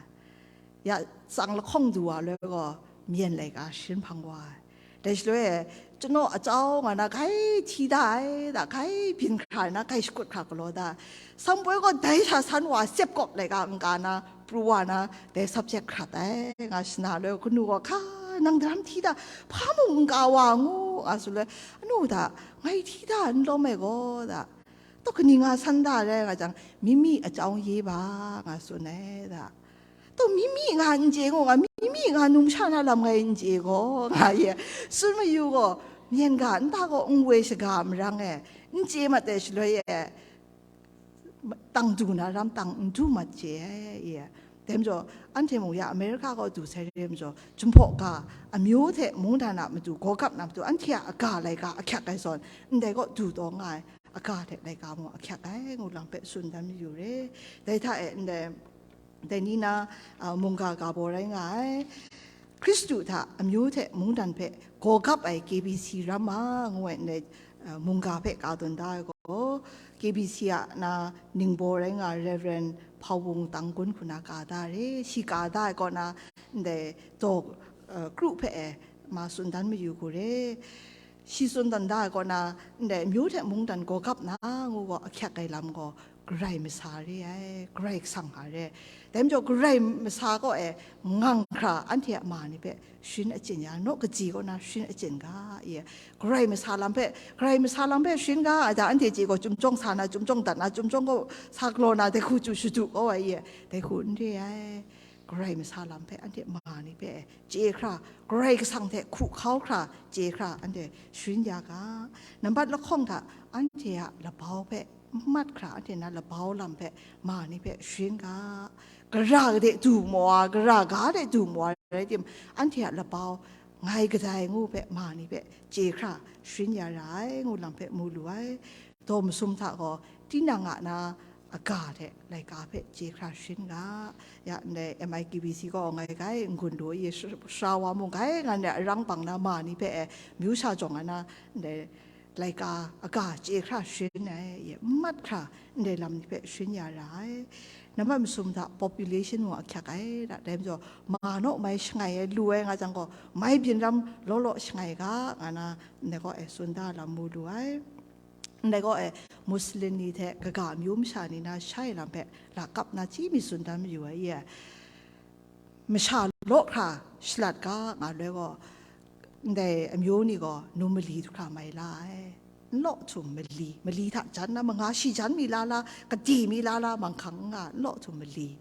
ya tsang lahkawng du wa loi gaw, myen laika sharin hpang wa ai. Dai shaloi e, chanaw acau nga na grai hti da ai da, grai byin hkra ai na, grai shakut hkra galaw da. Sanpoi gaw dai hta san wa sep kawp laika n ka na, pru wa na, dai subject hkrat ai, nga shana loi, kanu gaw, hka, nang daram hti da, hpa mung n ka wa ngu, nga tsun loi, anu da, ngai hti da n lawm ai gaw da, taw kaning nga san da rai nga jang, mimi acau ye ba, nga tsun ai da. mi mi nga n chye gaw, nga mi mi nga numsha na lam ngai n chye gaw, nga ye. Tsun mayu gaw, myen ga nta gaw n woi shaga marang e, n chye mat ai shaloi e, tang du na ram tang n du mat chye ai, ye. Dai majaw, anhte mung ya America kaw du sai re majaw, Jinghpaw ga, amyu hte mungdan a matu, gawgap na matu, anhte a aga laika ahkyak ai zawn, ndai kaw du taw nga ai, aga hte laika mung ahkyak ai, ngu lam hpe tsun dan mayu re. Dai hta e, ndai, dai ni na, a, mungga ga baw rai nga ai. Hkristu hta amyu hte mungdan hpe gawgap ai K B C ram ma, ngu ai ndai, a, mungga hpe ka dun da ai gaw, K B C a na ningbaw rai nga Reverend Hpawung Tanggun hku na ka da re. Shi ka da ai kaw na, ndai daw, a, kru hpe e ma tsun dan mayu hku re. Shi tsun dan da ai kaw na, ndai amyu hte mungdan gawgap na ngu gaw ahkyak ai lam gaw, Karai masa re ai, Karai Kasang a re. Dai majaw Karai masa kaw e ngang hkra anhte a ma ni hpe sharin achyin ya, naw kaji kaw na sharin achyin ga, ye. Karai masa lam hpe, Karai masa lam hpe sharin ga, a da anhte chye gaw chyumjawng sa na, chyumjawng dat na, chyumjawng gaw sa galaw na, dai hku chyu shadu kau ai, ye. Dai hku n re ai. Karai masa lam hpe anhte ma ni hpe chye hkra, Karai Kasang hte hku hkau hkra, chye hkra, anhte sharin ya ga. Nambat lahkawng hta, anhte a labau hpe n mat hkra, anhte na labau lam hpe ma ni hpe sharin ga. Gara de du maw a, gara ga de du maw a rai tim, anhte a labau ngai kadai ngu hpe ma ni hpe chye hkra sharin ya ra ai, ngu lam hpe mu lu ai. Daw masum hta gaw, tinang a na aga hte laika hpe chye hkra sharin ga. Ya, ndai M I K B C kaw ngai gai n-gun lu i, sara wa mung gai nga ndai arang bang na ma ni hpe e, myu sha jawng ai na, ndai laika aga chye hkra sharin ai, ye, n mat hkra ndai lam ni hpe sharin ya ra ai. Nambat masum hta population mung ahkyak ai, da, dai majaw, ma naw mai shangai ai, lu ai nga jang gaw, mai byin ram law law shangai ga, nga na, ndai kaw e tsun da lam mu lu ai. Ndai kaw e, Muslim ni hte kaga amyu masha ni na shai lam hpe lakap na chyi mi tsun dan mayu ai, ye. Masha law hkra shalat ga, nga loi gaw, ndai amyu ni gaw num mali du hkra mai la ai. N law htum mali, mali hta jan na manga shi jan mi la la, kadi mi la la, manghkang n nga, n law htum mali.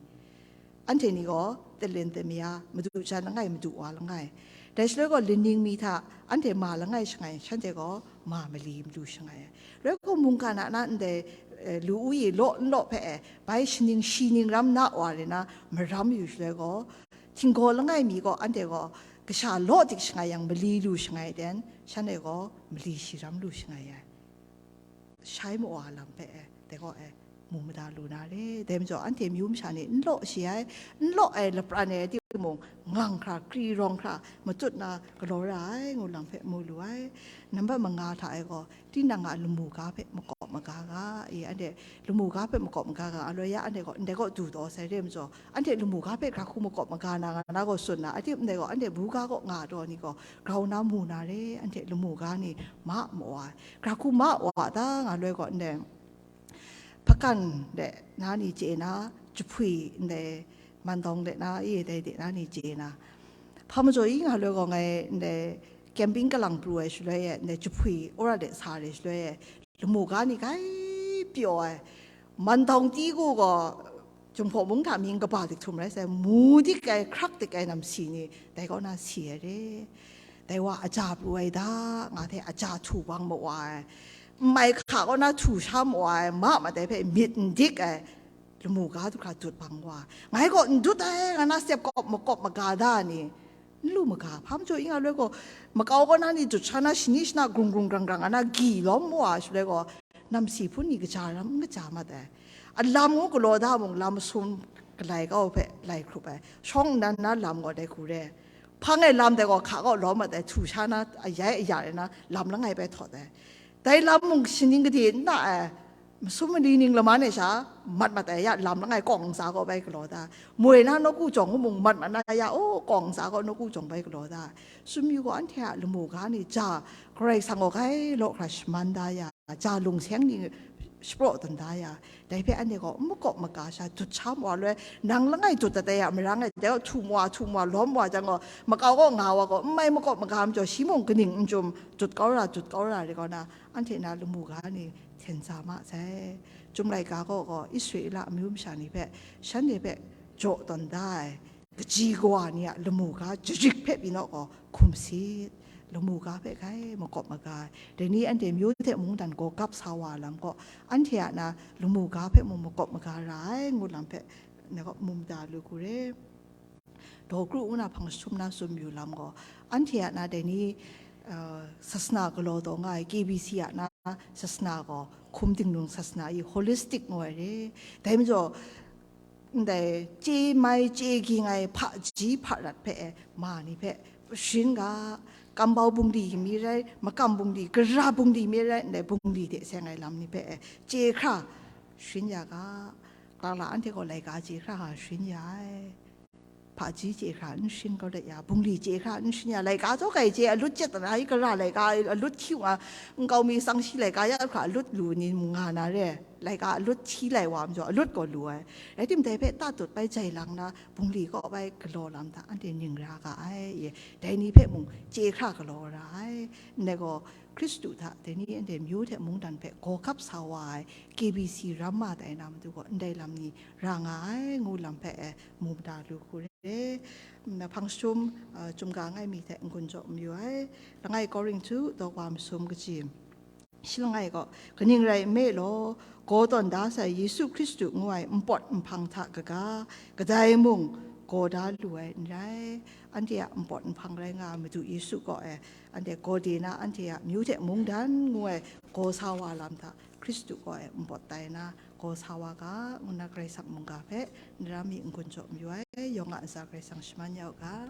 Anhte ni gaw talin tamya, madu jan langai, madu wa langai. Dai shaloi gaw, laning mi hta anhte ma langai shangai, shanhte gaw ma mali malu shangai ai. Loi gaw, mungkan a na ndai, eh, lu u i law n law hpe e, bai shaning shi ning ram na wa re na maram yu shaloi gaw, htinggaw langai mi gaw, anhte gaw kasha law dik shangai yang mali lu shangai ten, shanhte gaw mali shi ram lu shangai ai. Shai mawa lam hpe e, dai gaw e, mu mada lu na re. Dai majaw, anhte myu masha ni n law shi ai, n law ai lapran e timung, ngang hkra, kri rawng hkra, matut na galaw ra ai, ngu lam hpe mu lu ai. Nambat manga hta e gaw, tinang a lamu ga hpe makawp maga ga, i, anhte lamu ga hpe makawp maga ga, aloi ya anhte gaw, ndai gaw du taw sai re majaw, anhte lamu ga hpe hkra hku makawp maga na nga na gaw tsun na, a tip ndai gaw, anhte buga kaw nga taw ni gaw, grau na mu na re, anhte lamu ga ni ma mawa ai. Hkra hku ma wa ta nga loi gaw, ndai hpakan de na ni chye na, jahpwi ndai mandawng de na, i dai de na ni chye na, hpa majaw i nga loi gaw, ngai ndai camping kalang pru ai shaloi e, ndai jahpwi wora de sa re shaloi e, lamu ga ni gai pyaw ai, mandawng ti gu gaw, Jinghpaw mung hta mying kaba dik htum rai sai, mu dik ai, hkrak dik ai namsi ni, dai kaw na si ai re. Dai wa aja pru ai da, nga hte aja htu bang mawa ai, n mai hka kaw na htu sha mawa ai, ma ma dai hpe myit n dik ai, lamu ga du hkra dut bang wa. Ngai gaw n dut ai, nga na step kawp makawp maga da ni, n lu maga, hpa majaw i nga loi gaw, makau kaw na ni dut sha na, shani shana grung grung grang grang nga na, gyi lawm mawa shaloi gaw, namsi hpun ni kaja ram n kaja mat ai. Alam ngu galaw da mung, lam masum galai kau hpe lai hkrup ai. Shawng nnan na lam gaw dai hku re. Hpang e lam dai gaw hka kaw lawm mat ai, htu sha na ayai aya rai na, lam langai bai htawt ai. Dai lam mung shaning gade n na ai, masum mali ning laman e sha mat mat ai ya, lam langai kawng ntsa kaw bai galaw da. Moi na nawku jawng mung mat mat na ya, o, kawng ntsa kaw nawku jawng bai galaw da. Sumyu gaw anhte a lamu ga ni ja, Karai Kasang gaw gai law hkra shaman da ya, ja lungseng ni shapraw dan da ya, dai hpe anhte gaw n makawp maga sha dut sha mawa loi, nang langai dut dat ai a marang e, dai gaw htu mawa, htu mawa, lawm mawa jang gaw, makau kaw nga wa gaw, n mai makawp maga majaw, shi mung kaning n chyum, dut kau ra, dut kau ra, rai kau na, anhte na lamu ga ni hten sa ma sai. Chyum laika kaw gaw, Israela amyu masha ni hpe, shanhte hpe jaw tawn da ai, kaji kawa ni a lamu ga jajik hpe pyi naw gaw hkum sit, lamu ga hpe grai makawp maga ai. Dai ni anhte myu hte mungdan gaw gap sa wa lam gaw, anhte a na lamu ga hpe mung makawp maga ra ai, ngu lam hpe na gaw mu mada lu hku re. Daw kru ngu na hpang jahtum na tsun yu lam gaw, anhte a na dai ni, uh, sasana galaw taw nga ai, K B C a na sasana gaw hkum dingnung sasana i holistic ngu ai re. Dai majaw, ndai chye mai chye ging ai hpaji hparat hpe e, ma ni hpe sharin ga, kambau bungli mi rai, makam bungli, gara bungli mi rai, ndai bungli hte seng ai lam ni hpe e, chye hkra sharin ya ga, lala anhte gaw laika chye hkra hkra sharin ya ai. Hpaji chye hkra n sharin kau let ya, bungli chye hkra n sharin ya, laika jaw kai chye alut chyet na i, gara laika alut hkyu nga, nkau mi tsang shi laika ya hkra alut lu ni mung nga na re, laika alut hti lai wa majaw alut gaw lu ai. Rai tim, dai hpe tatut bai jai lang na, bungli kaw bai galaw lam hta anhte ning ra ga ai, dai ni hpe mung chye hkra galaw ra ai. Ndai gaw, Hkristu hta dai ni anhte myu hte mungdan hpe gaw gap sa wa ai, K B C ram ma tai na matu gaw, ndai lam ni ra nga ai, ngu lam hpe e, mu mada lu hku re. Nna hpang jahtum, a, chyum ga ngai mi hte n-gun jaw mayu ai. Langai Korinhtu daw wa masum kaji shi langai gaw, kaning rai nme law, gaw tawn da sai Yesu Hkristu ngu ai npawt nhpang hta kaga, kadai mung gaw da lu ai n rai. Anhte a npawt nhpang rai nga ai Madu Yesu gaw e, anhte gaw de na, anhte a myu hte mungdan ngu ai gaw sa wa lam hta, Hkristu gaw e npawt tai na, gaw sa wa ga, ngu na Karai Kasang mungga hpe, nra mi n-gun jaw mayu ai, yawng a ntsa Karai Kasang shaman ya u ga.